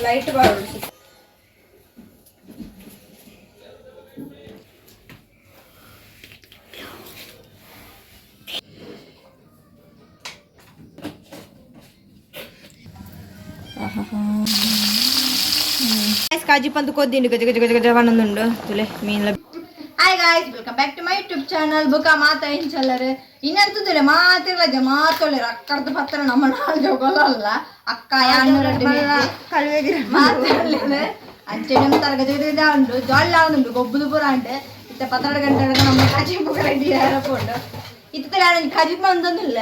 Light ಬಾರುಂಡು. ಕಾಜಿ ಪಂದು ಕೊದ್ದಿಂಡು ಗಜ ಗಜ ಗಜ ಗಜ ಪನ್ನೊಂದುಂಡು ತುಲೆ ಮೀನ್ಲ. Hi guys, welcome back to my YouTube channel. ಬುಕ ಮಾತ ಇಂಚಲ್ಲರು ಇನ್ನಂತುದುಲೆ ಮಾತಿರ್ಲಜ ಮಾತೊಳ್ಳೆರು ಅಕ್ಕರ್ದು ಪತ್ರ ನಮ್ಮ ನಾಲ್ ಜೋಗೊಲ್ಲ ಅಕ್ಕ ಯಾನು ಮಾತಾಡ್ಲೇನೆ ಅಂಚೆನೆ ತರಗತಿ ಉಂಡು ಜಾಲಿ ಆವುಂಡು ಗೊಬ್ಬುದು ಪೂರ ಅಂಟೆ. ಇತ್ತೆ 12 ಗಂಟೆ ನಮ್ಮ ಕಜಿ ಬುಕ ರೆಡಿ ಆರಪುಂಡು. ಇತ್ತೆ ನಾನು ಕಜಿಪ್ ಮಂದೊಂದಿಲ್ಲ.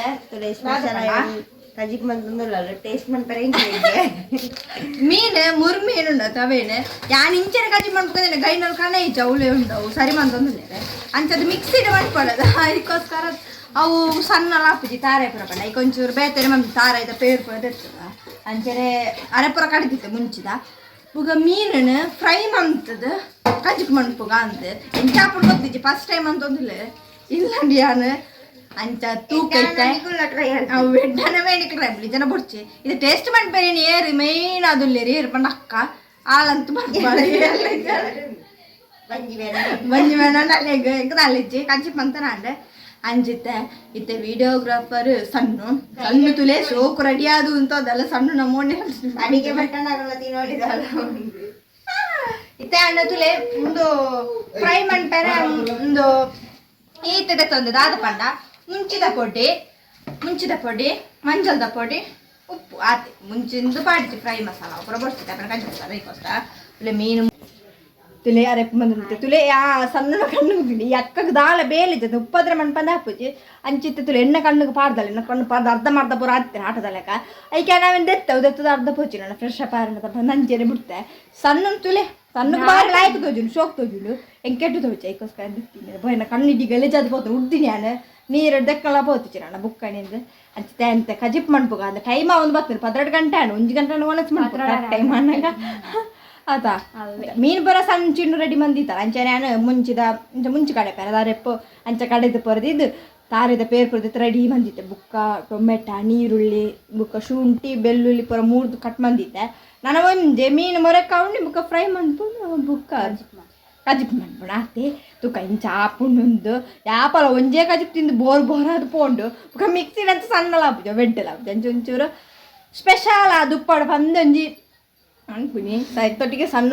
ಕಜಿಕ್ ಮಂತೊಂದುಲ್ಲ, ಟೇಸ್ಟ್ ಮನ್ಪರೆ. ಮೀನು ಮುರು ಮೀನು ಉಂಡು ತವೇನು ಯಾನ್ ಇಂಚನೆ ಕಜಿ ಮನ್ಪುಕಂದ್ರೆ ಗೈನಲ್ ಕಣ ಇಜ್ಜ ಅವಲೇ ಉಂಡವು ಸರಿ ಮಂತೊಂದಿಲ್ಲ. ಅಂಚದು ಮಿಕ್ಸಿಡ್ ಮನ್ಪಡದ ಅದಕ್ಕೋಸ್ಕರ ಅವು ಸಣ್ಣ ಲಾಪುಜಿ ತಾರೆ ಪೂರ ಪಂಡ ಐಕ್ ಒಂಚೂರು ಬೇತೆ ಮಂದಿ ತಾರೆ ಐತ ಪೇರು ಪೂರ ತೆತ್ತದ. ಅಂಚನೆ ಅರೆ ಪೂರ ಕಡಿದಿತ್ತು ಮುಂಚಿದ. ಬುಗ ಮೀನನ್ನು ಫ್ರೈ ಮಂತದ ಕಜಿಕ್ ಮನ್ಪುಗ ಅಂತ ಎಂಚ ಆಪುಂಡು ಗೊತ್ತಿಜ್ಜಿ. ಫಸ್ಟ್ ಟೈಮ್ ಅಂತೊಂದಿಲ್ಲ ಇಲ್ಲಂಡಿ ಯಾನ್ ಅಂಚ ತೂಕ ಇತ್ತೆ ಅವು ಬೆಡ್ಡನ ಮೇನಿಕ್ ಟ್ರೈ ಜನ ಬೊಡ್ಚಿ. ಇದು ಟೇಸ್ಟ್ ಮನ್ಪೇರಿ ಏರು ಮೇಯ್ನ್ ಅದುಲ್ಲೇರಿ ಏರು ಪಂಡ ಅಕ್ಕ ಆಲಂತೂ ಬರ್ಬಾರ್ದು. ಬಂಜಿ ಬೇಡ ಅಲ್ಲೆಗ್ ಎಂಕ್ ಅಲ್ಲಿಜ್ಜಿ ಕಂಚಿ ಪಂತನಾಂಡೆ ಅಂಜಿತ್ತೆ. ಇತ್ತೆ ವಿಡಿಯೋಗ್ರಾಫರ್ ಸಣ್ಣ ಸಣ್ಣ ತುಲೆ ಸೋಕು ರೆಡಿ ಆದು ಅಂತ ಅದೆಲ್ಲ ಸಣ್ಣ ನಮ್ಮೋನೆ. ಅಡಿಗೆ ಬಟ್ಟನಾಗಲ್ಲ ನೋಡಿದಲ್ಲ. ಇತ್ತೆ ಅಣ್ಣ ತುಲೆ ಒಂದು ಫ್ರೈ ಮನ್ಪೆರೆ ಒಂದು ಈತದೆ ತಂದೆ ದಾದ ಪಂಡ ಮುಂಚಿದ ಪೊಡಿ, ಮುಂಚಿದ ಪೊಡಿ, ಮಂಜಲ್ದ ಪೊಡಿ, ಉಪ್ಪು ಆತೆ. ಮುಂಚಿಂದು ಪಾಡ್ತಿ ಫ್ರೈ ಮಸಾಲ ಪೂರ ಬಡ್ತಿದ್ದೆ ಅಪ್ಪನ ಕಂಚಿ ಮಸಾಲ ಅದಕ್ಕೋಸ್ಕರ. ತುಲೆ ಮೀನು ತುಲೆ ಅರೆಪ್ ಬಂದಿರುತ್ತೆ ತುಲೆ. ಆ ಸಣ್ಣ ಕಣ್ಣು ಈ ಅಕ್ಕಗೆ ದಾಲ ಬೇಲೆ ಇದ್ದದ್ದು ಉಪ್ಪದ್ರ ಮಣ್ಪಂದ ಹಾಪುಜಿ ಅಂಚಿತ್ತು ತುಲೆ. ಎಣ್ಣೆ ಕಣ್ಣಿಗೆ ಪಾಡ್ದಲ್ಲ, ಎಣ್ಣೆ ಕಣ್ಣು ಪಾಡ್ದು ಅರ್ಧ ಮರ್ಧ ಪೂರ ಆಡ್ತೇನೆ ಆಟದ ಲೆಕ್ಕ. ಐಕೆ ನಾವೇನು ದೆತ್ತವು ದೆತ್ತದ ಅರ್ಧ ಪೋಚಿ ನಾನು ಫ್ರೆಶ್ ಅಪ್ ಆರಣ ನಂಚೆನೆ ಬಿಡ್ತೆ. ಸಣ್ಣ ತುಲೆ ಸಣ್ಣಗೆ ಬಾರಿ ಲಾಯ್ಕ್ ತೋಜುಂಡು, ಶೋಕ್ ತೋಜುಂಡು, ಎಂಗ್ ಕೆಟ್ಟು ತೋಜು. ಐಕೋಸ್ಕರ ದಿತ್ತೀನಿ ಬೋಯ್ನ ಕಣ್ಣಿಡಿ ಗಲೀಜಾದ ಪೋತು ಉಡ್ದಿನಿ ನಾನು ನೀರು ದೆಕ್ಕಲ ಪೋತಿಚಿ ನನ್ನ ಬುಕ್ಕಣಿಂದ. ಅಂಚೆ ಅಂತೆ ಕಜಿಪ್ ಮಣ್ಪುಗ ಅಂದ ಟೈಮ್ ಒಂದು ಬರ್ತದೆ 12 ಗಂಟೆ ಆಂಡ್ 1 ಗಂಟೆ ಒಣಸ್ ಮಣ್ಪು ಟೈಮ್ ಅನ್ನಾಗ ಆತಾ. ಮೀನು ಬರ ಸಣ್ಣ ಚಿಣ್ಣು ರೆಡಿ ಮಂದಿತ್ತಾರೆ. ಅಂಚೆ ನಾನು ಮುಂಚಿದ ಅಂಚ ಮುಂಚೆ ಕಡೆ ಪೆರ ದಾರೆಪ್ಪು ಅಂಚ ಕಡೆದು ಪೊರೆದಿದ್ದು ತಾರಿದ ಪೇರ್ ಪೊರೆದಿತ್ತು ರೆಡಿ ಮಂದಿತ್ತೆ. ಬುಕ್ಕ ಟೊಮೆಟ ನೀರುಳ್ಳಿ ಬುಕ್ಕ ಶುಂಠಿ ಬೆಳ್ಳುಳ್ಳಿ ಪೂರ ಮೂರ್ದು ಕಟ್ ಮಂದಿತ್ತೆ. ನಾನು ಒಂಜೆ ಮೀನು ಮೊರೆ ಉಂಡಿ ಬುಕ್ಕ ಫ್ರೈ ಮನ್ಪುಂಡು ಬುಕ್ಕ ಕಜಿಪ್ ಮನ್ಪುಣ ಆತೆ. ತುಕ ಇಂಚ ಆಪುಂಡು ಯಾಪಲ ಒಂಜೇ ಕಜಿಪ್ ತಿಂದು ಬೋರ್ ಬೋರ್ ಅದು ಪೋಂಡು. ಬುಕ್ಕ ಮಿಕ್ಸಿಡ್ ಅಂತ ಸಣ್ಣ ಲಾಪುಜ ಬೆಡ್ಡೆ ಲಾಪುಜ ಅಂಚ ಒಂಚೂರು ಸ್ಪೆಷಲ್ ಆ ದುಪ್ಪಾಡು ಪಂದೊಂಜಿ ಅನ್ಪುನಿ ಸೈತೊಟ್ಟಿಗೆ ಸಣ್ಣ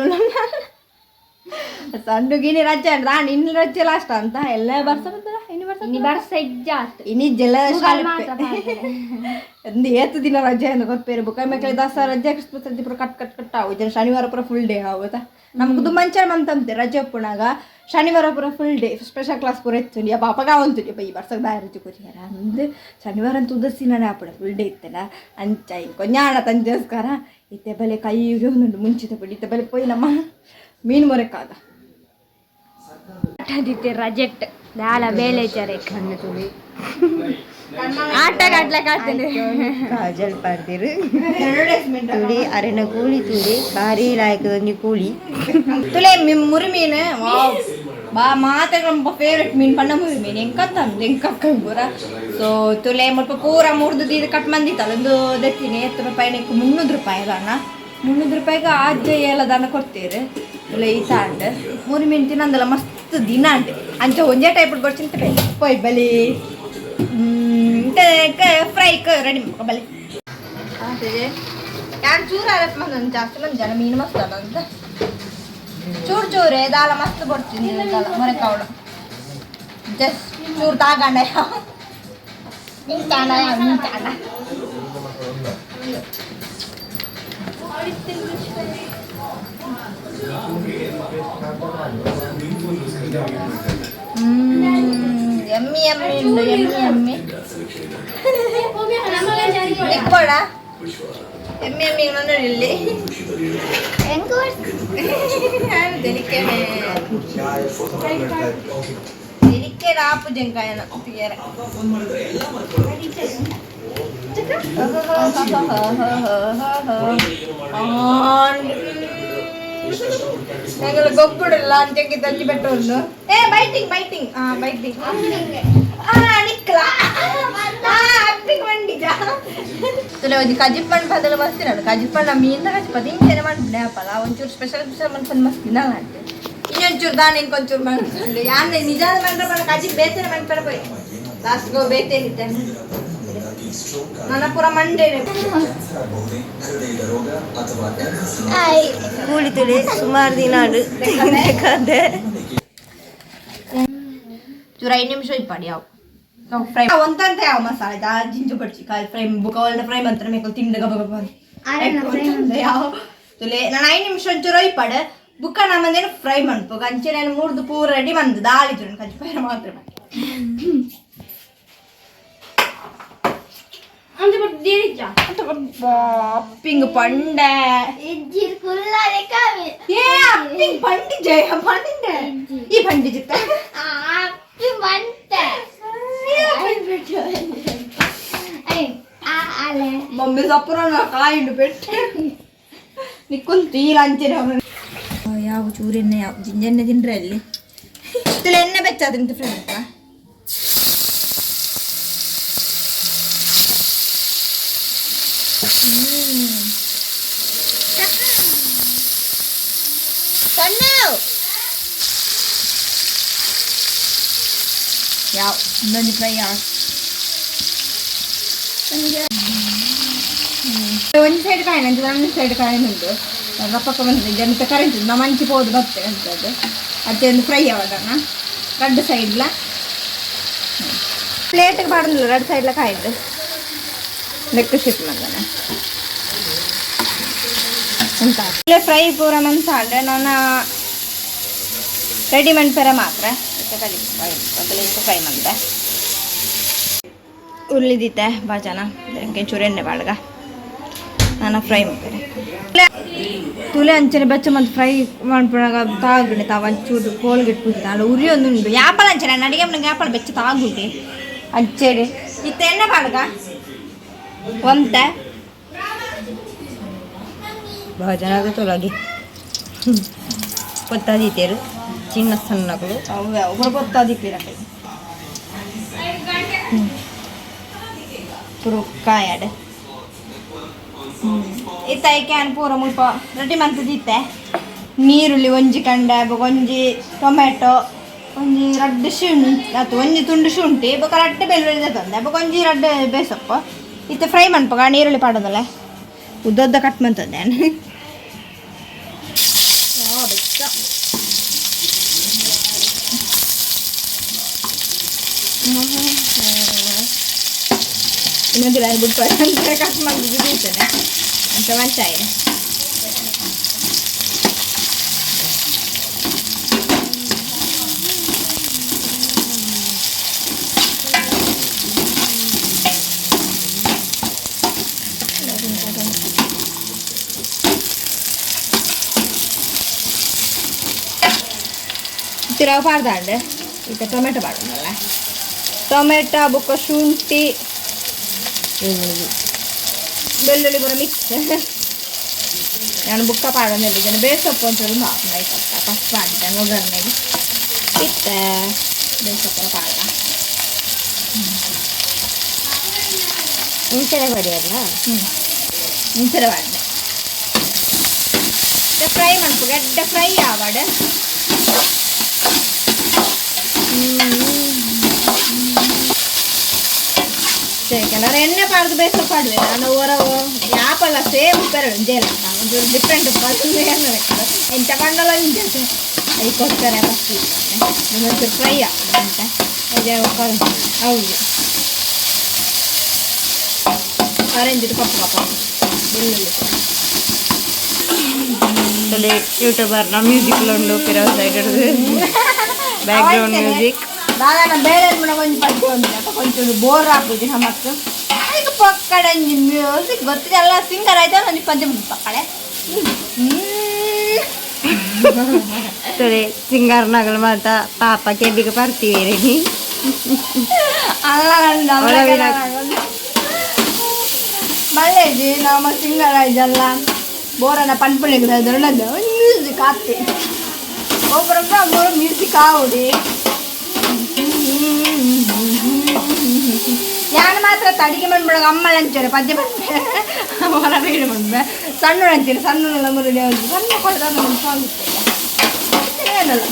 ಸಣ್ಣ ಗಿನಿ ರಜೆ ರಾಣಿ ಇನ್ನು ರಜೆ ಲಾಸ್ಟ್ ಅಂತ ಎಲ್ಲ ಬರ್ಸ ಬಂದಲ್ಲ ಇನ್ನು ಬರ್ಸ. ಇನಿ ಬರ್ಸ ಇಜ್ಜಾತ್. ಇನಿ ಜಲ ಮುಗಲ್ ಮಾತ್ರ ಪಾಡ್ದೆರೆ. ಒಂದು ಏತು ದಿನ ರಜೆ ಅಂತ ಗೊತ್ತೇರು. ಬುಕ್ಕ ಮಕ್ಕಳಿಗೆ ದಸರಾ ರಜೆ, ಕ್ರಿಸ್ಮಸ್ ರಜೆ ಪೂರ ಕಟ್ ಕಟ್ ಕಟ್ ಆವು ಜನ. ಶನಿವಾರ ಪೂರ ಫುಲ್ ಡೇ ಆಗುತ್ತಾ ನಮ್ಗೆ ಮಂಚ ಮಂತಂತೆ ರಜೆ ಉಪ್ಪುನಾಗ ಶನಿವಾರ ಪೂರ ಫುಲ್ ಡೇ ಸ್ಪೆಷಲ್ ಕ್ಲಾಸ್ ಪೂರ ಇತ್ತು. ಪಾಪಗ ಅವಂತು ಈ ಬರ್ಸಕ್ಕೆ ದಾಯ ರಜೆ ಕೊರಿಯಾರ ಅಂದು ಶನಿವಾರ ಅಂತ ಉದಸಿನ ಆಪಡ ಫುಲ್ ಡೇ ಇತ್ತಲ್ಲ. ಅಂಚ ಕೊಂಜಾಣ ತಂಜೋಸ್ಕರ ಇತ್ತೆ ಬಲೆ ಕೈಗೆ ಒಂದುಂಡು ಮುಂಚಿತ ಪಡಿ. ಇತ್ತೆ ಬಲೆ ಪೋಯಿ ನಮ್ಮ ಮೀನು ಮೊರೆಕಾಗ. ಆಟದಿತ್ತೆ ರಜೆಟ್ ದಾಲ ಬೇಲೆ ಇಜ್ಜಾರೆ ಆಟ ಆಡ್ಲಕ್ ಆಗ್ತದೆ. ಕಾಜಲ್ ಪಾಡ್ದಿರು ತುಳಿ ಅರೆನ ಕೂಲಿ ತುಳಿ ಭಾರಿ ಲಾಯ್ಕ್ ಒಂಜಿ ಕೂಲಿ. ತುಲೆ ಮುರಿ ಮೀನು ವಾವ್ ಬಾ ಮಾತೆಗಳ ಫೇವ್ರೆಟ್ ಮೀನು ಪಂಡ ಮುರಿ ಮೀನು ಎಂಕಂತ ಎಂಕಕ್ಕ ಪೂರ. ಸೊ ತುಲೆ ಮುಲ್ಪ ಪೂರ ಮುರ್ದು ದೀದ ಕಟ್ ಮಂದಿತ್ತಲ್ಲ. ಒಂದು ದೆತ್ತಿನಿ ಎತ್ತು ರೂಪಾಯಿ 300 ರೂಪಾಯಿ ದಾನ. 300 ರೂಪಾಯಿಗೆ ಆಜ್ಜ ಏಲ ದಾನ ಕೊಡ್ತೀರಿ. ತುಲೆ ಈ ತಾಂಡ್ ಮುರಿ ಮೀನು ತಿನ್ನಂದಲ್ಲ ಮಸ್ತ್ ದಿನ ಅಂಡ್ ಅಂಚ ಒಂಜೇ ಟೈಪ್ ಬರ್ಚಿಂತ ಪೋಯ್ ಬಲಿ ಫ್ರೈ ರೆಡಿ ಬಲಿ ಯಾನ್ ಚೂರು ಅರಪ್ ಮಂದ ಜಾಸ್ತಿ ಮಂದಿ ಜನ ಮೀನು ಮಸ್ತ್ ಅಲ್ಲ ಅಂತ ಚೂರು ಚೂರೆ ದಾಲ ಮಸ್ತ್ ಕೊಡ್ತೀನಿ ದಾಲ ಮೊರೆ ಕಾವಡು ಜಸ್ಟ್ ಚೂರು ತಾಗಂಡ ನಿಂತಾಣ ನಿಂತಾಣ. ಎಮ್ಮಿ ಎಮ್ಮಿ ಉಂಡು ಎಮ್ಮಿ ಎಮ್ಮಿ ನಿಕ್ಬೋಡ ಎಮ್ಮಿ ಎಮ್ಮಿ ನೋಡಿ ಇಲ್ಲಿ ತೆಲಿಕೆನೆ ತೆಲಿಕೆ ರಾಪು ಜಂಕಾಯನ తీయರ. ഞങ്ങൾ ಗೊಬ್ಬುಡಲ್ಲ ಅಂಚಕ್ಕೆ ತಂಜಿ ಬೆಟ್ಟವನ್ನು. ಏ ಬೈಟಿಂಗ್ ಬೈಟಿಂಗ್, ಆ ಬೈಟಿಂಗ್. ನಿಕ್ಲ ಅಪ್ಪಿಗೆ ಮಂಡಿಜ ತುಲೆ ಒಂಜಿ ಕಜಿಪ್ಪಣ್ಣ ಬದಲು ಮಸ್ತ್ ನಾನು ಕಜಿಪ್ಪಣ್ಣ ಮೀನ್ದ ಕಜಿಪ್ಪ ದಿಂಚೆನೆ ಮನ್ಪುನೆ ಅಪ್ಪಲ ಒಂಚೂರು ಸ್ಪೆಷಲ್ ಸ್ಪೆಷಲ್ ಮನ್ಪಂದು ಮಸ್ತ್ ತಿನ್ನಲ್ಲ ಅಂತೆ. ಇನ್ನೊಂಚೂರು ದಾನ ಇಂಕೊಂಚೂರು ಮನ್ಪುಂಡು ಯಾನ್ ನಿಜಾದ ಮನ್ಪೆ ಪಂಡ ಕಜಿಪ್ ಬೇತೆನೆ ಮನ್ಪೆರ ಪೋಯಿ ಲಾಸ್ಟ್ ಗೋ ಬೇತೇನಿತ್ತೆ ನನ್ನ ಪೂರ ಮಂಡೇನೆ. ಕೂಲಿ ತುಳಿ ಸುಮಾರು ದಿನ ಕದೆ. ಚೂರು 5 ನಿಮಿಷ ಇಪ್ಪಾಡಿ ಅವು ಫ್ರೈ ಒಂತಂತೆ ಯಾವ ಮಸಾಲೆ ದಾ ಜಿಂಜು ಬಡ್ಚಿ ಕಾಯಿ ಫ್ರೈ ಬುಕ್ಕ ಒಳ್ಳೆ ಫ್ರೈ ಮಂತ್ರ ಮೇಕಲ್ ತಿಂಡ ಗಬ ಗಬ ಯಾವ ತುಲೆ ನಾನು 5 ನಿಮಿಷ ಒಂಚೂರು ಇಪ್ಪಾಡು ಬುಕ್ಕ ನಮ್ಮಂದೇನು ಫ್ರೈ ಮನ್ಪು ಕಂಚೆ ನಾನು ಮೂರ್ದು ಪೂರ ರೆಡಿ ಮಂದು ದಾಳಿ ಚೂರು ಕಂಚಿ ಪೈರ ಮಾತ್ರ ಅಪ್ಪಿಂಗ್ ಪಂಡೆ ಏ ಅಪ್ಪಿಂಗ್ ಪಂಡಿ ಜಯ ಪಂಡೆ ಈ ಪಂಡಿ ಜಿತ್ತ ಮಮ್ಮಿ ಸಪ್ಪರ ಕಾಯಿಂಡು ಪೆಟ್ಟೆ ನಿಕ್ಕೊಂದು ತೀರ ಅಂಚೆನೆ ಯಾವ ಚೂರೆಣ್ಣೆ ಯಾವ ಜಿಂಜೆಣ್ಣೆ ತಿಂಡ್ರೆ ಅಲ್ಲಿ ತುಲೆ ಎಣ್ಣೆ ಬೆಚ್ಚ ತಿಂತ ಫ್ರೆಂಡ್. ಸಣ್ಣ ಯಾವ ಇನ್ನೊಂದು ಫ್ರೈ ಯಾವ ಒಂದು ಸೈಡ್ ಕಾಯಿನ ಒಂದು ಸೈಡ್ ಕಾಯಿನ ಉಂಟು ರಪ್ಪಕ್ಕ ಬಂದಿದೆ ಜನತೆ ಕರೆಂಟ್ ನಮ್ಮ ಮಂಚಿ ಪೋದು ಬತ್ತೆ ಅಂತದ್ದು ಅತ್ತೆ ಒಂದು ಫ್ರೈ ಯಾವಾಗ ರಡ್ಡು ಸೈಡ್ಲ ಪ್ಲೇಟ್ಗೆ ಬಾಡೋದಿಲ್ಲ ರಡ್ಡು ಸೈಡ್ಲ ಕಾಯ್ದು ನೆಕ್ ಶೀಟ್ ಮಂದನೆ ಅಂತ ಫ್ರೈ ಪೂರ ಮಂತಾಂಡ ನಾನು ರೆಡಿ ಮನ್ಪೆರ ಮಾತ್ರ ಫ್ರೈ ಮಂತೆ ಉರ್ಲಿದಿತ್ತೆ ಬಾಜನ ಚೂರು ಎಣ್ಣೆ ಬಾಳ್ಗ ನಾನು ಫ್ರೈ ಮಾಡ್ತಾರೆ ತುಲೆ ಅಂಚನೆ ಬೆಚ್ಚ ಮಂತ್ ಫ್ರೈ ಮನ್ಪುನಗ ತಾಗುಂಡೆ ತಾವು ಒಂಚೂರು ಕೋಲ್ಗೇಟ್ ಪೂಜೆ ಅಲ್ಲ ಉರಿ ಒಂದು ಉಂಡು ಯಾಪಲ ಅಂಚನೆ ನಾನು ಅಡಿಗೆ ಮನೆಗೆ ಯಾಪಲ ಬೆಚ್ಚ ತಾಗುಂಡೆ ಅಂಚೆಡೆ ಇತ್ತ ಎಣ್ಣೆ ಬಾಳ್ಗ ಒಂತೆ ಭಜನಾಗ ತೊಲಗಿ ಪೊತ್ತಾದಿತ್ತೇರು ಚಿನ್ನ ಸಣ್ಣಗಳು. ಅವೆ ಒಬ್ಬರು ಪೊತ್ತಾದಿಪ್ಪಿರ ಪುರು ಕಾಯಾಡು ಇತ್ತ can ಪೂರ ಮುಲ್ಪ ರೆಡಿ ಮಂತದಿತ್ತೆ ನೀರುಳ್ಳಿ ಒಂಜಿ ಕಂಡೆ ಬೊಕ ಒಂಜಿ ಟೊಮೆಟೊ ಒಂಜಿ ರಡ್ಡ್ ಶುಂಠಿ ಅದು ಒಂಜಿ ತುಂಡು ಶುಂಠಿ ಬೊಕ ರಡ್ಡ್ ಬೆಳ್ಳುಳ್ಳಿ ತಂದೆ ಬೊಕ ಒಂಜಿ ರಡ್ಡ್ ಬೇಸಪ್ಪು ಇತ್ತೆ ಫ್ರೈ ಮನ್ಪಗ ನೀರುಳ್ಳಿ ಪಾಡೋದಲ್ಲ ಉದ್ದದ್ದ ಕಟ್ ಮಂತದ್ದೆ. ಇನ್ನೊಂದಿಲ್ಲ ಬಿಟ್ಟು ಕಟ್ ಮಾಡಿದ್ದು ಅಂತ ಮಂಚಾಯ. ತಿರವು ಪಾಡ್ದಾಂಡೆ ಈಗ ಟೊಮೆಟೊ ಪಾಡೋದಲ್ಲ ಟೊಮೆಟೊ ಬೊಕ್ಕ ಶುಂಠಿ ಬೆಳ್ಳುಳ್ಳಿ ಪೂರ ಮಿಕ್ಸ್ ನಾನು ಬುಕ್ಕ ಪಾಡೊಂದಿಲ್ಲ ಇದನ್ನು ಬೇಸೊಪ್ಪು ಒಂಚೂರು ಹಾಕ್ತ ಫಸ್ಟ್ ಪಾಡ್ದೆ ಒಗ್ಗರಣೆಗೆ ಇತ್ತೆ ಬೇಸೊಪ್ಪು ಪಾಡ. ಇಂಚನೆ ಬಡಿಯಲ್ಲ. ಹ್ಞೂ ಇಂಚನೆ ಪಾಡ್ದೆ ಫ್ರೈ ಮನ್ಪು ಗೆಡ್ಡೆ ಫ್ರೈ ಆವಡ್. ಕೆಲವರು ಎಣ್ಣೆ ಪಾಡ್ದು ಬೇಸೊಪ್ಪು ಪಾಡುವೆ ನಾನು ಹೊರ ಯಾಪಲ್ಲ ಸೇಮ್ ಉಪ್ಪೆರಡು ಜೇಲ ಒಂಚೂರು ಡಿಫ್ರೆಂಟ್ ಉಪ್ಪು ಎಂಚ ಪಂಡಲ ಇಂಚ ಅದಕ್ಕೋಸ್ಕರ ಫಸ್ಟ್ ಒಂಚೂರು ಫ್ರೈ ಅಂತ ಅದೇ. ಹೌದು ಆರೆಂಜ್ ಕಪ್ಪು ಕಪ್ಪು ಬೆಳ್ಳುಳ್ಳಿ. ಯೂಟ್ಯೂಬರ್ನ ಮ್ಯೂಸಿಕ್ ಉಂಡು ಪಿರವ್ ಸೈಡ್ ಬ್ಯಾಕ್ಗ್ರೌಂಡ್ ಮ್ಯೂಸಿಕ್. ದಾದಾನ ಬೇರೆ ಮುಣ ಒಂಜಿ ಪದ್ಯ ಉಂಟು ಅಪ್ಪ ಕೊಂಚೂರು ಬೋರ್ ಆಪುಜಿ ನಮಕ್ ಈಗ ಪಕ್ಕಡಂಜಿ ಮ್ಯೂಸಿಕ್ ಗೊತ್ತಿದೆಲ್ಲ ಸಿಂಗರ್ ಆಯ್ತಾ ಒಂಜಿ ಪದ್ಯ ಉಂಟು ಪಕ್ಕಡೆ. ಸರಿ ಸಿಂಗರ್ನಗಳು ಮಾತ ಪಾಪ ಕೆಬಿಗೆ ಬರ್ತೀವಿ. ಅಲ್ಲ ಮಲ್ಲೇಜಿ ನಮ್ಮ ಸಿಂಗರ್ ಆಯ್ತಲ್ಲ ಬೋರನ ಪನ್ಪುಣಿಗೆ ಮ್ಯೂಸಿಕ್ ಆತ್ತೆ ಒಬ್ಬರೊಬ್ಬ ಮೂರು ಮ್ಯೂಸಿಕ್ ಆವುಡಿ. ಯಾನ್ ಮಾತ್ರ ಅಡಿಗೆ ಮನ್ಬಿಡೋಗ ಅಮ್ಮ ಲಂಚರೆ ಪದ್ಯ ಬಂದೆ ಹೊರ ಬೇಡ ಬಂದೆ ಸಣ್ಣ ಅಂತೀರಿ ಸಣ್ಣ ಮುರುಳಿ ಸಣ್ಣ ಕೊಡದ ಏನಲ್ಲ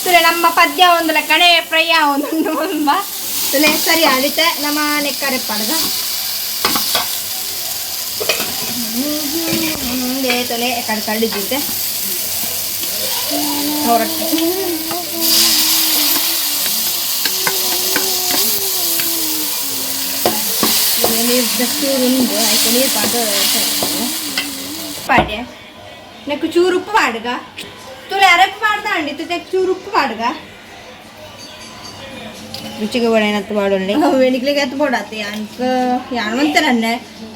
ತುಲೆ ನಮ್ಮ ಪದ್ಯ ಒಂದು ಲೆಕ್ಕನೆ ಫ್ರೈ ಒಂದು ತುಲೆ ಸರಿ ಆಡಿತೆ ನಮ್ಮ ನೆಕ್ಕರೆ ಪಡ್ದ ತೊಲೆ ಕಡೆ ಕಳ್ಳಿದ್ದೆ ಹೊರಟು ನೀರು ಚೂರು ಉಂಡು ಆಯ್ತು ನೀರು ಪಾಡು ಪಾಡ್ಯ ನೆಕ್ಕು ಚೂರು ಉಪ್ಪು ಪಾಡುಗ ತುಲೆ ಅರಪ್ಪು ಪಾಡ್ದ ಅಂಡಿ ತುಲೆ ಚೂರು ಉಪ್ಪು ಪಾಡುಗ ರುಚಿಗೆ ಬಡ ಪಾಡೊಂಡೆ ಎಣಿಕ್ಲಿಗೆ ಎತ್ತು ಬೋಡಾತಿ ಅನ್ಕ ಯಾನ್ ನನ್ನೆ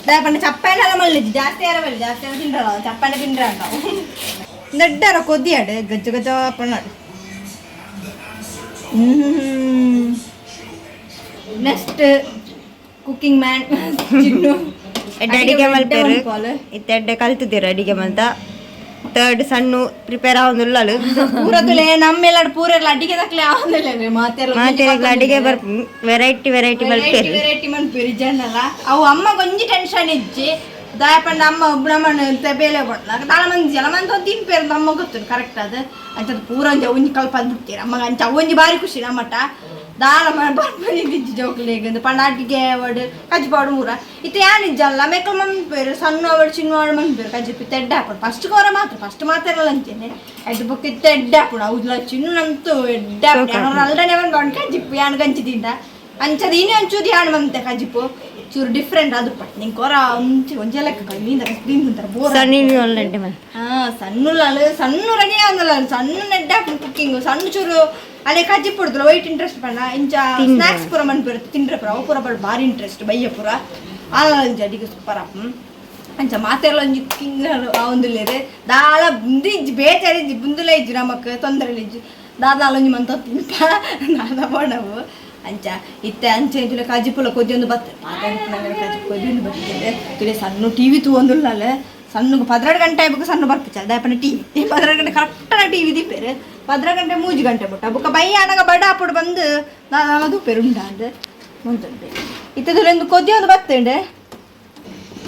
ದಾಪಂಡ ಚಪ್ಪೆಲ್ಲ ಮಲ್ಲಿಜಿ ಜಾಸ್ತಿ ಯಾರ ಬಲ್ಲಿ ಜಾಸ್ತಿ ಯಾರ ತಿಂಡ್ರಲ್ಲ ಚಪ್ಪೆಲ್ಲ ತಿಂಡ್ರ ನಾವು ದಡ್ಡರ ಕೊದ್ದಿಯಾಡು ಗಜ್ಜ ಗಜ್ಜ ಪಣ್ಣಾಡು. ನೆಕ್ಸ್ಟ್ ಕುಕ್ಕಿಂಗ್ ಮ್ಯಾನ್ ಚಿನ್ನು. ಎಡ್ಡೆ ಅಡಿಗೆ ಮಲ್ಪೇರು ಇತ್ತೆ ಎಡ್ಡೆ ಕಲ್ತಿದ್ದೀರ ಅಡಿಗೆ ಮಲ್ತ. ಥರ್ಡ್ ಸಣ್ಣ ಪ್ರಿಪೇರ್ ಆವೊಂದುಲ್ಲಲು. ಪೂರ ತುಲೆ ನಮ್ಮೆಲ್ಲ ಪೂರ ಎಲ್ಲ ಅಡಿಗೆ ತಕ್ಲೆ ಆವೊಂದಿಲ್ಲ ಮಾತೆಲ್ಲ. ಮಾತೆಲ್ಲ ಅಡಿಗೆ ಬರ್ ವೆರೈಟಿ ವೆರೈಟಿ ಮಲ್ಪೇರು. ವೆರೈಟಿ ಮನ್ಪೇರು ಜನಲ್ಲ. ಅವು ಅಮ್ಮ ಕೊಂಚ ಟೆನ್ಷನ್ ಇಜ್ಜಿ ದಾಯಪಂಡ ಅಮ್ಮ ಒಬ್ಬ ನಮ್ಮಣ್ಣ ಬೇಲೆ ಕೊಡ್ಲ ದಾಳ ಮಂದಿ ಜಲ ಮಂದಿ ಒಂದು ತಿನ್ಪೇರು ಅಮ್ಮ ಗೊತ್ತು ಕರೆಕ್ಟ್ ಅದು ಅಂಚದ ಪೂರ ಒಂಜಿ ಒಂಜಿ ಕಲ್ಪ ಬಿಡ್ತೀರ ಅಮ್ಮ ಅಂಚ ಒಂಜಿ ಬಾರಿ ಖುಷಿ ನಮ್ಮಟ ದಾಳ ಬರ್ಬಂದಿಜ್ಜಿ ಜೋಕ್ಲೆಗ್ ಪಂಡ ಅಡಿಗೆ ಅವಡು ಕಜ್ಜಿಪಾಡು ಮೂರ ಇತ್ತೆ ಯಾನ್ ಇಜ್ಜಲ್ಲ ಮೆಕ್ಕಲ್ ಮನ್ಪೇರು ಸಣ್ಣ ಅವಡು ಚಿನ್ನ ಅವಡು ಮನ್ಪೇರು ಕಜ್ಜಿಪ್ಪು ತೆಡ್ಡೆ ಹಾಪುಡು ಫಸ್ಟ್ ಕೋರ ಮಾತ್ರ ಫಸ್ಟ್ ಮಾತ್ರ ಅಂಚೆನೆ ಅಡ್ಡು ಬೊಕ್ಕ ಇತ್ತೆ ಎಡ್ಡೆ ಹಾಪುಡು ಹೌದಲ್ಲ ಚಿನ್ನು ನಂತು ಎಡ್ಡೆ ಹಾಪುಡು ಅಲ್ಡನೆ ಬಂದು ಕಜ್ಜಿಪ್ಪು ಯಾನ್ ಗಂಜಿ ತಿಂಡ ಅಂಚದ ಇನಿ ಒಂಚೂರು ಯಾನ್ ಮಂತೆ ಕಜ್ಜಿಪ್ಪು ಚೂರು ಡಿಫ್ರೆಂಟ್ ಅದು ಪಟ್ ನಿಂಗೆ ಕೊರ ಒಂಚಿ ಒಂಜೆ ಲೆಕ್ಕ ಮೀನ್ ತಿಂತಾರೆ ಬೋರ್. ಸಣ್ಣ ಒಳ್ಳೆ. ಹಾ ಸಣ್ಣ ಸಣ್ಣ ರೆಡಿ ಆಗಲ್ಲ ಸಣ್ಣ ನೆಡ್ಡ ಕುಕ್ಕಿಂಗ್ ಸಣ್ಣ ಚೂರು ಅಲ್ಲೇ ಕಜ್ಜಿ ಪುಡ್ದಲ್ಲ ವೈಟ್ ಇಂಟ್ರೆಸ್ಟ್ ಪಂಡ ಇಂಚ ಸ್ನಾಕ್ಸ್ ಪೂರ ಮನ್ಪುರ ತಿಂಡ್ರೆ ಪೂರ ಅವು ಪೂರ ಬಡ್ ಭಾರಿ ಇಂಟ್ರೆಸ್ಟ್ ಬಯ್ಯ ಪೂರ ಆಲ ಒಂಜಿ ಅಡಿಗೆ ಸೂಪರ್ ಅಪ್ಪ ಅಂಚ ಮಾತೆಲ್ಲ ಒಂಜಿ ಕುಕ್ಕಿಂಗ್ ಆವೊಂದುಲ್ಲೆರ್ ದಾಲ ಬುಂದು ಇಜ್ಜಿ ಬೇಜಾರು ಇಜ್ಜಿ ಬುಂದುಲ ಇಜ್ಜಿ ನಮಕ್ ತೊಂದರೆ ಇಜ್ಜಿ ದಾದಾಲ ಒಂಜಿ ಮಂತ ತಿನ್ಪ ದಾದ ಬೋಡವು ಅಂಚ ಇತ್ತೆ ಅಂಚೆ ತುಲೆ ಕಾಜಿಪುಲ ಕೊದ್ದಿ ಒಂದು ಬತ್ತೆ ಕಾಜಿ ಕೊದ್ದಿ ಒಂದು ಬರ್ತದೆ. ತುಲೆ ಸಣ್ಣ ಟಿವಿ ತೂವೊಂದುಲ್ಲಲ್ಲ ಸಣ್ಣಗೆ 12 ಗಂಟೆ ಆಯ್ಬೇಕು ಸಣ್ಣ ಬರ್ಪಿಚ ದಾಯಪನ ಟಿವಿ 12 ಗಂಟೆ ಕರೆಕ್ಟಾಗಿ ಟಿವಿ ದೀಪೇರು 12 ಗಂಟೆ 3 ಗಂಟೆ ಬಿಟ್ಟ ಬೊಕ್ಕ ಬಯ್ಯ ಅನಗ ಬಡ ಅಪ್ಪಡು ಬಂದು ನಾನು ದೂಪೇರು ಉಂಡಾಂದು ಮುಂದುಂಡೆ ಇತ್ತೆ ತುಲೆ ಒಂದು ಕೊದ್ದಿ ಒಂದು ಬತ್ತುಂಡೆ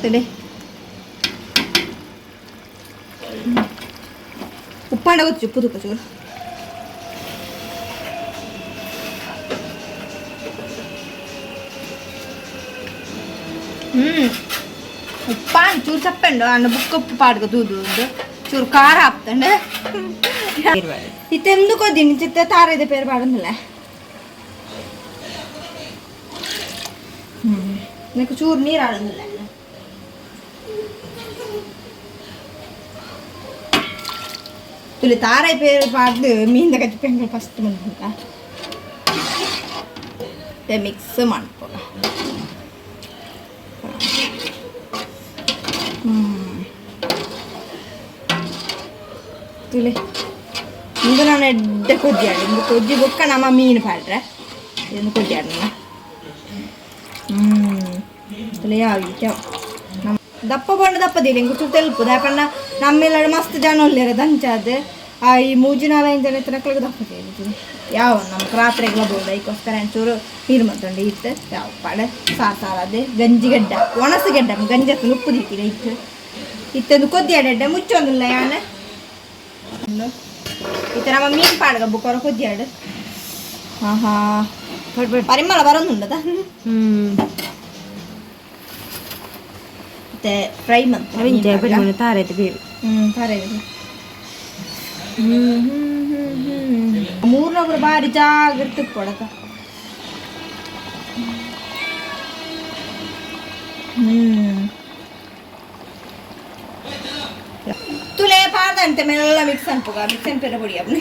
ತುಲೆ ಉಪ್ಪಾಂಡ ಗೊತ್ತು ಉಪ್ಪು ತುಪ್ಪ ಚೂರು ಉಪ್ಪಾಂಡ್ ಚೂರು ಚಪ್ಪಂಡು ಅಣ್ಣ ಬುಕ್ಕ ಉಪ್ಪು ಪಾಡ್ಗ ದೂದು ಉಂಡು ಚೂರು ಖಾರ ಹಾಕ್ತಂಡೆ ಇತ್ತೆಂದು ಕೊದ್ದೀನಿ ಚಿತ್ತ ತಾರೈದೆ ಪೇರು ಪಾಡೊಂದಿಲ್ಲ ನಿಕ್ ಚೂರು ನೀರು ಆಡೊಂದಿಲ್ಲ ತುಲಿ ತಾರೈ ಪೇರು ಪಾಡ್ದು ಮೀನ್ದ ಕಜ್ಜಿ ಫಸ್ಟ್ ಮುಂದೆ ಮಿಕ್ಸ್ ಮಾಡ್ಕೊ. ತುಲೆ ಇಂದು ನಾನು ಎಡ್ಡೆ ಕೊದ್ದಿಯಾಡು ಇಂದು ಕೊಜ್ಜಿ ಬೊಕ್ಕ ನಮ್ಮ ಮೀನು ಪಾಡ್ರೆ ಇದನ್ನು ಕೊದ್ದಿಯಾಡು ತುಲೆ ಯಾವ ನಮ್ಮ ದಪ್ಪ ಬಣ್ಣ ದಪ್ಪದಿಲ್ಲ ಇಂಗು ಚೂರು ತೆಲ್ಪು ದಾಪಣ್ಣ ನಮ್ಮೆಲ್ಲ ಮಸ್ತ್ ಜನ ಉಲ್ಲೇರ ದಂಚಾದ ಆ ಈ ಮೂಜಿ ನಾಲ್ಕು ಜನ ಇತ್ತನಕ್ಳಿಗೆ ದಪ್ಪ ಯಾವ ನಮ್ಗೆ ರಾತ್ರಿಗೆಲ್ಲ ಬೋಡ ಐಕೋಸ್ಕರ ಒಂಚೂರು ನೀರು ಮತ್ತೊಂಡು ಇತ್ತು ಯಾವ ಪಾಡೆ ಸಾರು ಸಾರದೆ ಗಂಜಿ ಗಡ್ಡ ಒಣಸು ಗಡ್ಡ ಗಂಜಿ ಹತ್ತು ಉಪ್ಪು ದೀತಿಲ್ಲ ಇತ್ತು ಇತ್ತೊಂದು ಕೊದ್ದಿ ಅಡ್ಡೆ ಮುಚ್ಚೊಂದಿಲ್ಲ ಯಾನ ಇತ್ತ ನಮ್ಮ ಮೀನು ಪಾಡ್ಗ ಬುಕ್ಕೊರ ಕೊದ್ದಿ ಅಡು ಹಾ ಹಾ ಪರಿಮಳ ಬರೋದುಂಡದ ಮತ್ತೆ ಫ್ರೈ ಮಂತ್ ತಾರೈತೆ ಬೇರೆ. ತಾರೆ ಮೂರ್ನೊಬ್ರು ಬಾರಿ ಜಾಗ್ರತೆ ಕೊಡಕ. ತುಲೆ ಪಾರ್ದಂತೆ ಮೇಲೆಲ್ಲ ಮಿಕ್ಸ್ ಅನ್ಪುಗ ಮಿಕ್ಸ್ ಅನ್ಪೆರ ಪೊಡಿ ಅಪ್ನ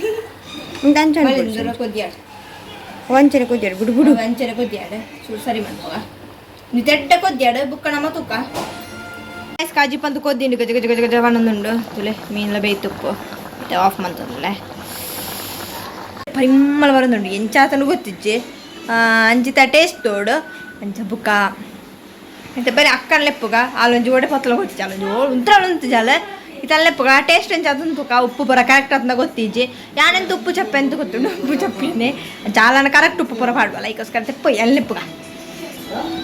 ಕೊದ್ದಿಯಾಡು. ಒಂಚನೆ ಕೊದ್ದಿಯಾಡು ಬುಡು ಬುಡು. ಅಂಚನೆ ಕೊದ್ದಿಯಾಡು ಚೂರು ಸರಿ ಮನ್ಪುಗ ನೀ ತೆಡ್ಡ ಕೊದ್ದಿಯಾಡು ಬುಕ್ಕ ನಮ್ಮ ತುಕ್ಕ ಕಾಜಿ ಪಂದು ಕೊದ್ದಿಂಡು ಗಜ ಗಜ ಗಜ ಗಜ ಬಣ್ಣದುಂಡು ತುಲೆ ಮೀನ್ಲ ಬೇಯ್ತುಪ್ಪು ಮತ್ತೆ ಆಫ್ ಮಂತಂದಲೆ ಪರಿಮಳ ಬರೋದುಂಡು ಎಂಚಾತನು ಗೊತ್ತಿಜ್ಜಿ ಅಂಚಿತ ಟೇಸ್ಟ್ ತೋಡು ಅಂಚ ಬುಕ್ಕ ಮತ್ತೆ ಬರೀ ಅಕ್ಕನ ಲೆಪ್ಪುಗ ಆಲೊಂಜಿ ಓಡೆ ಪತ್ತಲ ಗೊತ್ತಿಜ್ಜಿ ಆಲೊಂಜಿ ಓ ಉಂತ್ರ ಉಂತು ಜಾಲ. ಇತ್ತಲ್ಲೆಪ್ಪುಗ ಟೇಸ್ಟ್ ಎಂಚ ಅದನ್ನ ತುಕ ಉಪ್ಪು ಪೂರ ಕರೆಕ್ಟ್ ಆತ್ನ ಗೊತ್ತಿಜ್ಜಿ. ಯಾನೆಂತ ಉಪ್ಪು ಚಪ್ಪೆ ಅಂತ ಗೊತ್ತುಂಡು. ಉಪ್ಪು ಚಪ್ಪೆನೆ ಜಾಲನ ಕರೆಕ್ಟ್ ಉಪ್ಪು ಪೂರ ಪಾಡ್ವಲ್ಲ, ಐಕೋಸ್ಕರ ತೆಪ್ಪು ಎಲ್ಲೆಪ್ಪುಗ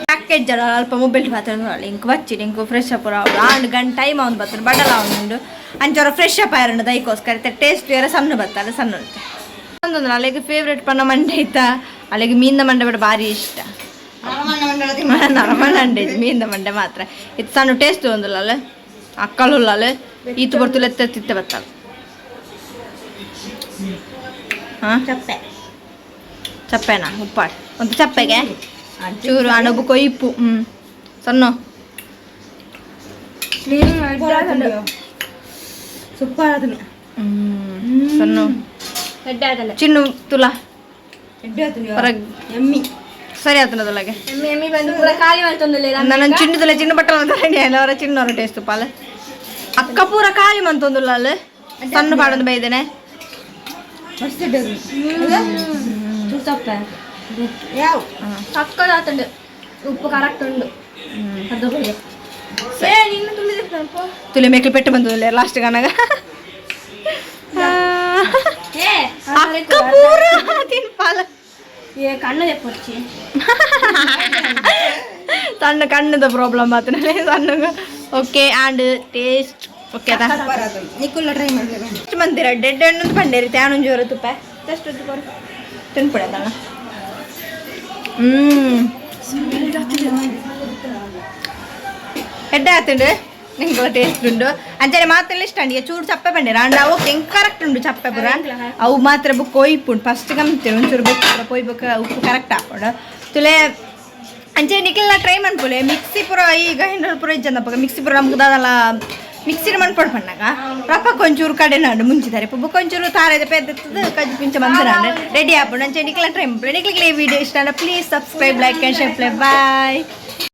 ಪ್ಯಾಕೇಜ್ ಅಲ್ಲ. ಅಲ್ಪ ಮೊಬೈಲ್ ಮಾತ್ರ ಇಂಕ್ ಬಚ್ಚಿಡಿ, ಇಂಕು ಫ್ರೆಶ್ ಅಪ್ ಆಂಡ್ ಗಂಟೆ ಟೈಮ್ ಅವ್ನು ಬರ್ತದೆ, ಬಡಲ ಉಂಡು. ಅಂಚೊರ ಫ್ರೆಶ್ ಅಪ್ ಆಯ್ರಂಡು ದೈಕೋಸ್ಕರ ಟೇಸ್ಟ್ ಬೇರೆ ಸಣ್ಣ ಬರ್ತಲ್ಲ, ಸಣ್ಣ ಉಂಟು. ಒಂದೊಂದು ಅಲ್ಲಿಗೆ ಫೇವ್ರೇಟ್ ಪನ್ನ ಮಂಡೆ ಐತಾ. ಅಲ್ಲಿಗೆ ಮೀನಿನ ಮಂಡೆ ಬಿಡ ಭಾರಿ ಇಷ್ಟ. ನರಮಣ್ಣ ಅಂಡೆ ಮೀನಿನ ಮಂಡೆ ಮಾತ್ರ. ಇದು ಸಣ್ಣ ಟೇಸ್ಟ್ ಒಂದಿಲ್ಲ ಅಕ್ಕಳುಲ್ಲ. ಈತು ಬರ್ತುಲ್ಲ, ಎತ್ತ ತಿತ್ತ ಬತ್ತಲ್ಲ. ಹಾಂ, ಚಪ್ಪೆ. ಚಪ್ಪೆನಾ? ಉಪ್ಪಾಡು ಒಂದು ಚಪ್ಪೆಗೆ ಚೂರು ಅಣಬು ಕೊಯ್ಪು. ಸಣ್ಣ. ಸೂಪರ್ ಅದನ್ನ. ಸಣ್ಣ. ಎಡ್ಡೆ ಆತಲ್ಲ. ಚಿನ್ನು ತುಲಾ. ಎಡ್ಡೆ ಆತುಂಡು. ಹೊರಗ್. ಎಮ್ಮಿ. ಸರಿ ಆತನದೊಳಗೆ. ಎಮ್ಮಿ ಎಮ್ಮಿ ಬಂದು ಪೂರ ಖಾಲಿ ಮಾಡ್ತೊಂದಿಲ್ಲ. ನನ್ನ ಚಿನ್ನದಲ್ಲ ಚಿನ್ನ ಬಟ್ಟಲ ಅವರ ಚಿನ್ನವರ ಟೇಸ್ಟ್ ಪಾಲ. ಅಕ್ಕ ಪೂರ ಖಾಲಿ ಮಂತೊಂದುಲ್ಲ ಅಲ್ಲ, ಸಣ್ಣ ಪಾಡೊಂದು ಬೈದೇನೆ. ಮಸ್ತ್ ಎಡ್ಡೆ ಆತುಂಡು. ಚಪ್ಪೆ. ಯಾವ? ಸಕ್ಕತ್ ಆತುಂಡು. ಉಪ್ಪು ಕರೆಕ್ಟ್ ಉಂಡು. ಅದು ಏ ನಿನ್ನ ತುಳಿದಿರ್ತಾನಪ್ಪ. ತುಲಿ ಮೇಕಲ್ ಪೆಟ್ಟು ಬಂದದಲ್ಲ ಲಾಸ್ಟ್ ಗನಗ. ಏ. ಅಕ್ಕ ಪೂರ ತಿನ್ಪಾಲ. ಏ, ಕಣ್ಣು ತೆಪ್ಪೊಚ್ಚಿ. ಸಣ್ಣ ಕಣ್ಣದ ಪ್ರಾಬ್ಲಮ್ ಆತನಲ್ಲಿ ಸಣ್ಣ. ಓಕೆ, ಆಂಡ್ ಟೇಸ್ಟ್ ಓಕೆ ಅದಾ? ಸೂಪರ್ ಆತುಂಡು. ನಿಕ್ಕುಲ್ಲ ಟ್ರೈ ಮಾಡ್ಬೇಕು. ಎಷ್ಟು ಮಂದಿರ ಡೆಡ್ ಹಣ್ಣು ಪಂಡೇರಿ ತ್ಯಾನೊಂಜಿ ಜೋರ ತುಪ್ಪ ಜಸ್ಟ್ ತಿನ್ಪಡದಲ್ಲ. ಎಡ್ಡೆ ಆತುಂಡು. ನಿಂಗೆ ಟೇಸ್ಟ್ ಉಂಡು. ಅಂಚನೆ ಮಾತ್ರ ಇಷ್ಟ ಅಂಡಿ ಚೂರು ಚಪ್ಪೆ ಬಂಡಿರ ಅಂಡ. ಓಕೆ, ಹೆಂಗೆ ಕರೆಕ್ಟ್ ಉಂಡು ಚಪ್ಪೆ ಪೂರ. ಅವು ಮಾತ್ರ ಬುಕ್ ಕೊಯ್ಪುಂಡು ಫಸ್ಟ್ ಗಮ್ತಿರು. ಒಂಚೂರು ಬೇಕು ಪೂರ ಕೊಯ್ಬೇಕು. ಉಪ್ಪು ಕರೆಕ್ಟ್ ಹಾಕೊಂಡು ತುಲೆ. ಅಂಚೆ ನಿಖಿಲ್ನ ಟ್ರೈ ಮನ್ಪುಲೆ. ಮಿಕ್ಸಿ ಪೂರ ಈಗ ಹಿಂಡ್ರ ಪೂರ ಇಜ್ಜಂದಪ್ಪ. ಮಿಕ್ಸಿ ಪೂರ ನಮ್ಗೆ ದಾದಲ್ಲ. ಮಿಕ್ಸಿಡ್ ಮನ್ಪೊಡು ಪಣ್ಣಾಗ ರಪ್ಪಕ್ಕೆ ಒಂಚೂರು ಕಡೆ ನಾಡು ಮುಂಚಿದ್ದಾರೆ ಬೊಕ್ಕ ಒಂಚೂರು ತಾರೆದ ಪೆದ್ದದ ಕಜ್ಜಿ ಪಿಂಚ ಮಂದನಾಡು ರೆಡಿ ಆಪುಂಡು. ಅಂಚೆ ನಿಖಿಲ್ನ ಟ್ರೈ ಮನ್ಪುಲೆ. ನಿಖಿಲ್ಗೆ ಈ ವಿಡಿಯೋ ಇಷ್ಟ please subscribe, like and share. Bye.